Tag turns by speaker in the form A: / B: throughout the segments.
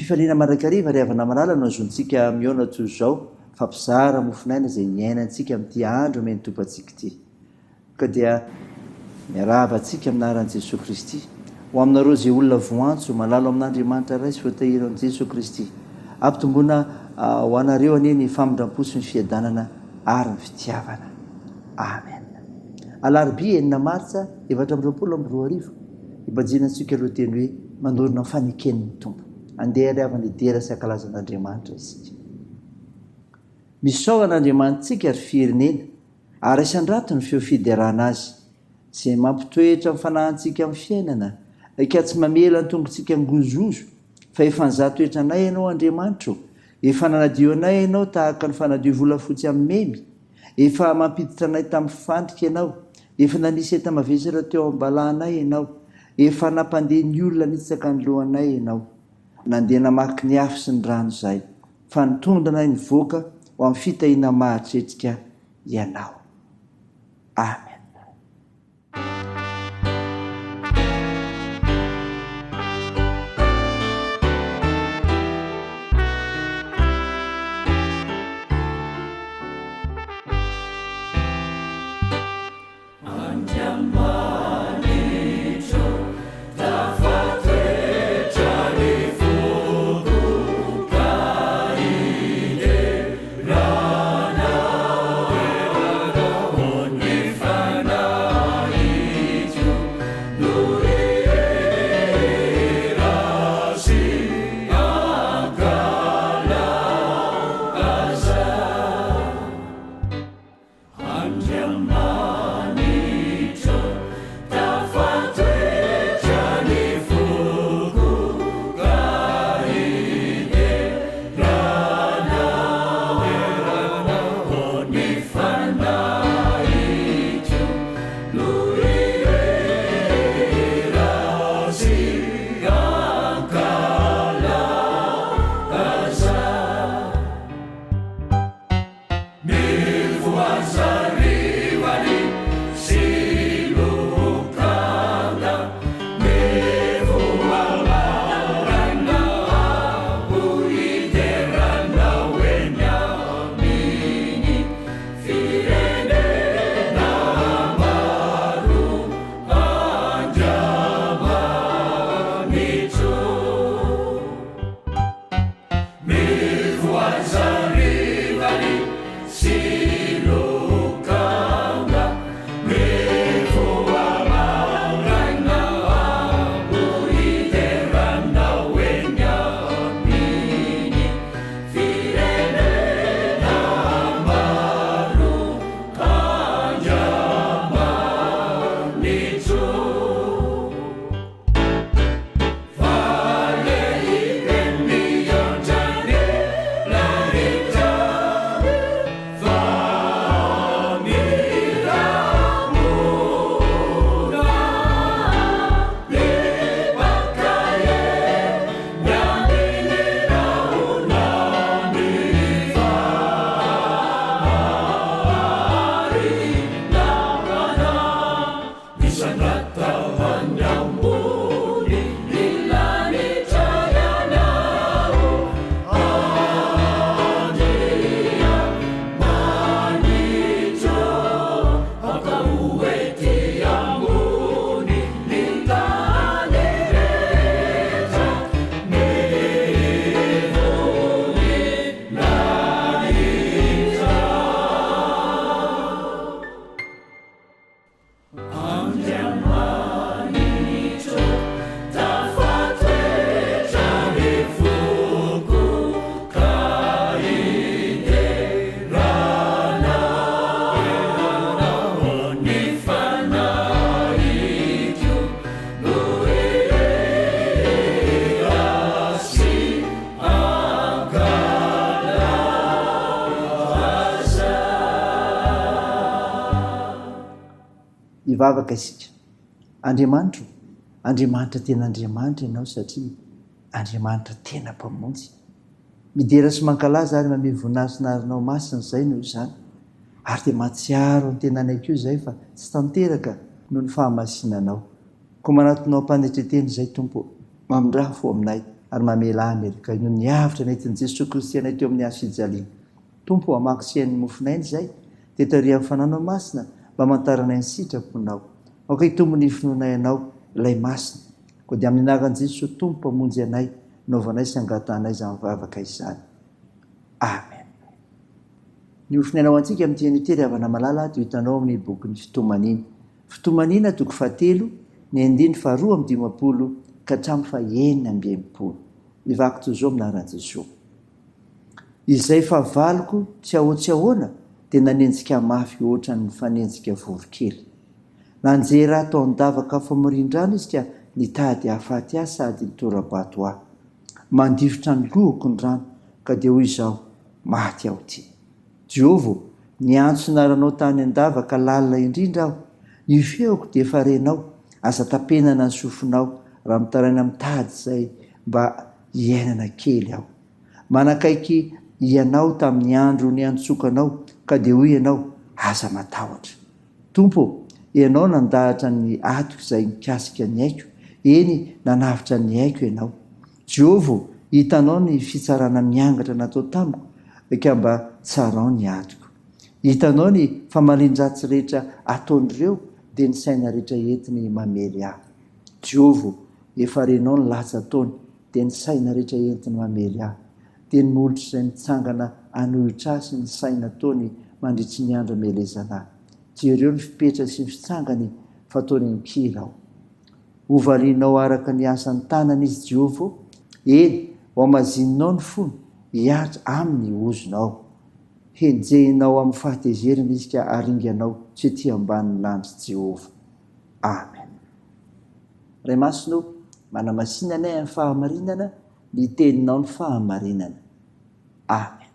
A: Fifaliana mandrakariva ry havana malala no azontsika mihaona toy izao, fampizara mofon'aina izay niainantsika amin'ity andro omen'ny Tompo antsika ity. Ka dia miarahaba antsika amin'ny anaran'i Jesoa Kristy. Ho aminareo izay olona voantso, malalo amin'Andriamanitra Ray sy voatahiry ao amin'i Jesoa Kristy. Ampitomboina ho anareo anie ny famindram-po sy ny fiadanana ary ny fitiavana. Amen. Alarobia enina martsa 2024, Ibanjinantsika ireo teny hoe manorina ny faneken'ny Tompo. Andeha ry havana hidera sy hankalaza an'Andriamanitra isika. Misaora an'Andriamanitsika ry firenena, ary asandrato ny feo fiderana Azy, izay mampitoetra ny fanahintsika amin'ny fiainana, ka tsy mamela ny tongotsika hangozohozo, fa efa nizaha toetra anay Ianao, Andriamanitra ô, efa nanadio anay Ianao tahaka ny fanadio volafotsy amin'ny memy, efa mampiditra anay tamin'ny fandrika Ianao, efa nanisy enta-mavesatra teo am-balahanay Ianao, efa nampandeha ny olona nitsaka ny lohanay Ianao. Nandeha namaky ny afo sy ny rano izahay, fa nitondra anay nivoaka ho amin'ny fitahiana mahatretrika Ianao. Amen.
B: Andriamanitro, tafatoetra ny foko ka hiderana Anao, ny fanahiko no hihira sy hankalaza. Andriamanitro, tafatoetra ny foko ka hiderana Anao, ny fanahiko no hihira sy hankalaza. Andriamanitro, tafatoetra ny foko ka hiderana Anao, ny fanahiko no hihira sy hankalaza.
A: Hivavaka isika. Andriamanitra o, Andriamanitra tena Andriamanitra Ianao satria Andriamanitra tena Mpamonjy. Midera sy mankalaza ary mamehy voninahitra ny anaranao masina izay noho izany. Ary dia mahatsiaro ny tenanay koa izay fa tsy tanteraka noho ny fahamasinanao. Koa manatona ao am-panetren-tena izay Tompo o, mamindrà fo aminay. ary mamelà ny helokay noho ny avotra nentin'i Jesoa Kristy anay teo amin'ny hazo fijaliana. Tompo ô, hamaky sy haino ny mofon'aina izay, dia tarihan'ny Fananao Masina mba hamantaranay ny sitraponao. Aoka hitombo ny finoanay Anao, Ilay Masina. Koa dia amin'ny anaran'i Jesoa Tompo Mpamonjy anay, naovanay sy angatahanay izany vavaka izany. Amen. Ny mofon'aina ho antsika amin'ity anio ity ry havana malala dia ho hitanao amin'ny bokin'ny Fitomaniana. Fitomaniana toko fahatelo, ny andininy faharoa amby 50 ka hatramin'ny fahenina amby 60. Mivaky toy izao amin'ny anaran'i Jesoa. Izay fahavaloko tsy ahoa-tsy ahoana dia nanenjika mafy hoatran'ny mifanenjika voronkely. Nanjera ahy tao an-davaka famorin-drano izy ka nitady hahafaty ahy sady nitora-bato ahy. Mandifotra ny lohako ny rano ka dia hoy izaho, Maty aho ity. Jehovah ô, niantso ny anaranao tany an-davaka lalina indrindra aho. Ny feoko dia efa renao. Aza tapenana ny sofinao raha mitaraina mitady izay mba hiainana kely aho. Manakaiky Ianao tamin'ny andro niantsoako Anao, ka dia hoy Ianao, Aza matahotra. Tompo ô, Ianao nandahatra ny adiko izay nikasika ny aiko, eny, nanavotra ny aiko Ianao. Jehovah ô, hitanao ny fitsarana miangatra natao tamiko, ka mba tsarao ny adiko. Hitanao ny famalian-dratsy rehetra ataon'ireo, dia ny saina rehetra entiny mamely ahy. Jehovah ô, efa renao ny latsa ataony, dia ny saina rehetra entiny mamely ahy, dia ny molotro izay mitsangana hanohitra ahy sy ny saina ataony mandritry ny andro amelezana ahy. Jereo ny fipetra sy ny fitsangany fa ataony an-kira aho. Hovalianao araka ny asan'ny tanany izy, Jehovah ô, eny, hohamazininao ny fony, hihatra aminy ny ozonao. Henjehinao amin'ny fahatezerana izy ka haringanao tsy ety ambanin'ny lanitra, Jehovah. Amen. Ray Masina ô, manamasina anay amin'ny fahamarinana, ny Teninao ny fahamarinana. Amen.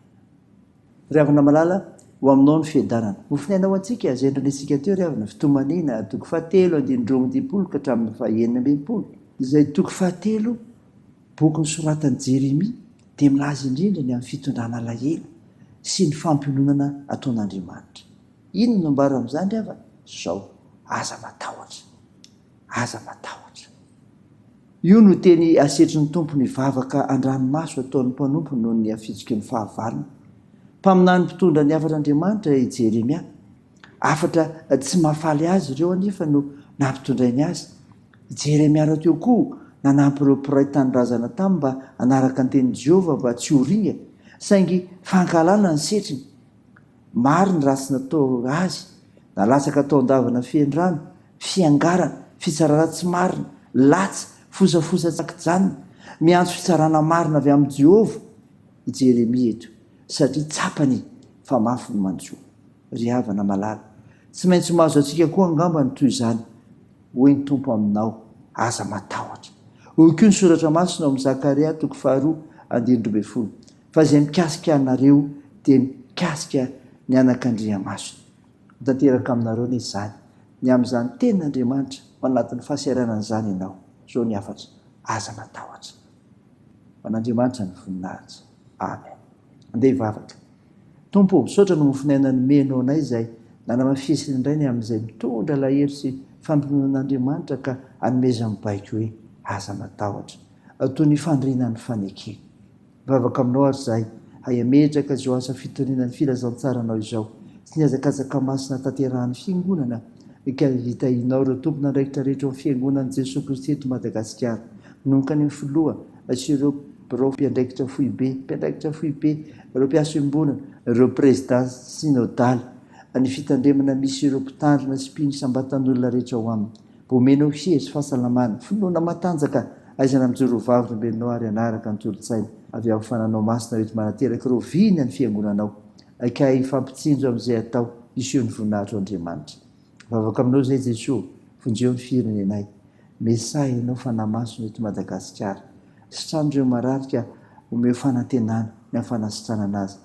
A: Ry havana malala, ho aminao ny fiadanana. Mofon'aina ho antsika, izay nandrenesika teo ry havana, Fitomaniana, toko fahatelo, andininy 52 ka hatramin'ny faha-66. Izay toko fahatelo, boky nosoratan'i Jeremia, dia milaza indrindra ny amin'ny fitondrana alahelo sy ny fampiononana ataon'Andriamanitra. Inona no ambara amin'izany ry havana? Izao, aza matahotra. Aza matahotra. Io no teny asetrin'ny Tompo ny vavaka an-dranomaso ataon'ny mpanompony noho ny hafitsiky ny fahavalony. Mpaminany mpitondra ny hafatr'Andriamanitra i Jeremia. Hafatra tsy mahafaly azy ireo anefa no nampitondrainy azy. I Jeremia rahateo koa nanampy ireo mpiray tanindrazana taminy mba hanaraka ny tenin'i Jehovah mba tsy ho ringana, saingy fankahalana ny setriny. Maro ny ratsy natao azy, nalatsaka tao an-davana feno rano, fiangarana, fitsarana tsy marina, latsa, fosafosa tsy an-kijanona. Miantso fitsarana marina avy amin'i Jehovah i Jeremia eto, satria tsapany fa mafy ny manjo. Ry havana malala, tsy maintsy mahazo antsika koa angamba ny toy izany. Hoy ny Tompo aminao, Aza matahotra. Hoy koa ny Soratra Masina ao amin'ny Zakaria toko faharoa andininy 12, Fa izay mikasika anareo dia mikasika ny anakandriamasony. Ho tanteraka aminareo anie izany, ny amin'izany tenin'Andriamanitra, ao anatin'ny fahasahiranana izany ianao. Izao ny hafatra, aza matahotra. Ho an'Andriamanitra ny voninahitra. Amen. Andeha hivavaka. Tompo ô, misaotra ny mofon'aina nomenao anay izay nanamafisiny indray ny amin'izay mitondra alahelo sy fampiononan'Andriamanitra ka anomezany baiko hoe, aza matahotra. Toy ny fandrinan'ny fanekena. Mivavaka aminao ary izahay, hay hametraka izao asa fitoriana ny filazantsaranao izao, sy ny hazakazaka masina tanterahan'ny Fiangonana, ka hitahianao ireo tompon'andraikitra rehetra ao amin'ny Fiangonan'i Jesoa Kristy eto Madagasikara, manomboka any amin'ny Filoha sy ireo Birao mpiandraikitra foibe, mpiandraikitra foibe, ireo mpiasa iombonana, ireo Prezidà Synodaly, ny fitandremana misy ireo mpitandrina sy mpino isam-batan'olona rehetra ao aminy. Omenao hery sy fahasalamana, finoana matanjaka, aizana mijoro ho vavolombelonao ary hanaraka ny tolo-tsaina avy amin'ny fananao masina ho enti-manateraka ireo vina ny fiangonanao. Ka hifampitsinjo amin'izay atao, hiseho ny voninahitro Andriamanitra. Mivavaka aminao izay Jesoa ô, vonjeo ny firenenay. Mesaha ianao fanahy masina eto Madagasikara. Sitrano ireo marary ka omeo fanantenana ny amin'ny fanasitranana azy.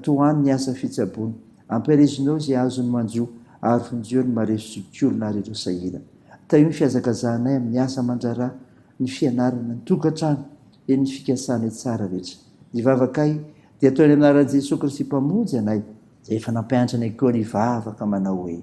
A: Tohano ny asa fitsaboana. Ampielezinao izay azony manjo ary vonjeo ny marefo sy olona ary ireo sahirana. Tahio ny fihazakazahanay amin'ny asa aman-draharaha, ny fianarana, ny tokantrano, eny ny fikasanay tsara rehetra. Ny vavakay dia atao eny amin'ny anaran'i Jesoa Kristy Mpamonjy anay, izay efa nampianatra anay koa ny hivavaka manao hoe.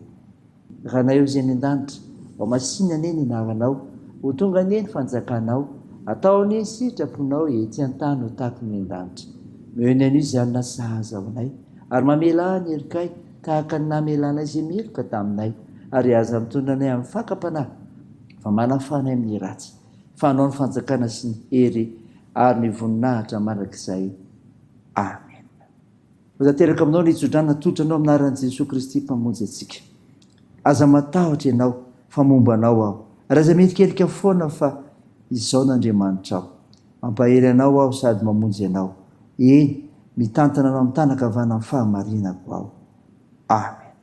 A: Ranay izay any an-danitra, ho masina anie ny anaranao, ho tonga anie ny fanjakanao, Atao anie ny sitraponao ety an-tany ho tahaky ny any an-danitra. Omeo ny anio izay hanina sahaza ho anay, ary mamelà ny helokay tahaka ny namelanay izay meloka taminay, ary aza mitondra anay amin'ny fakam-panahy, fa manafaha anay amin'ny ratsy. Fa Anao ny fanjakana sy ny hery ary ny voninahitra mandrakizay. Amena. Ho tanteraka aminao ny tsodrano natolotra anao amin'ny anaran'i Jesoa Kristy Mpamonjy antsika. Aza matahotra ianao fa momba anao Aho, ary aza miherikerika foana fa Izaho no Andriamanitrao. Mampahery anao Aho sady mamonjy anao. Eny, mitantana anao amin'ny tanan-kavanan'ny fahamarinako Aho. Amena.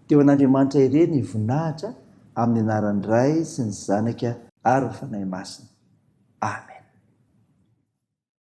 A: Teo an'Andriamanitra irery ny voninahitra, amin'ny anaran'ny Ray sy ny Zanaka ary ny Fanahy Masina. Amena.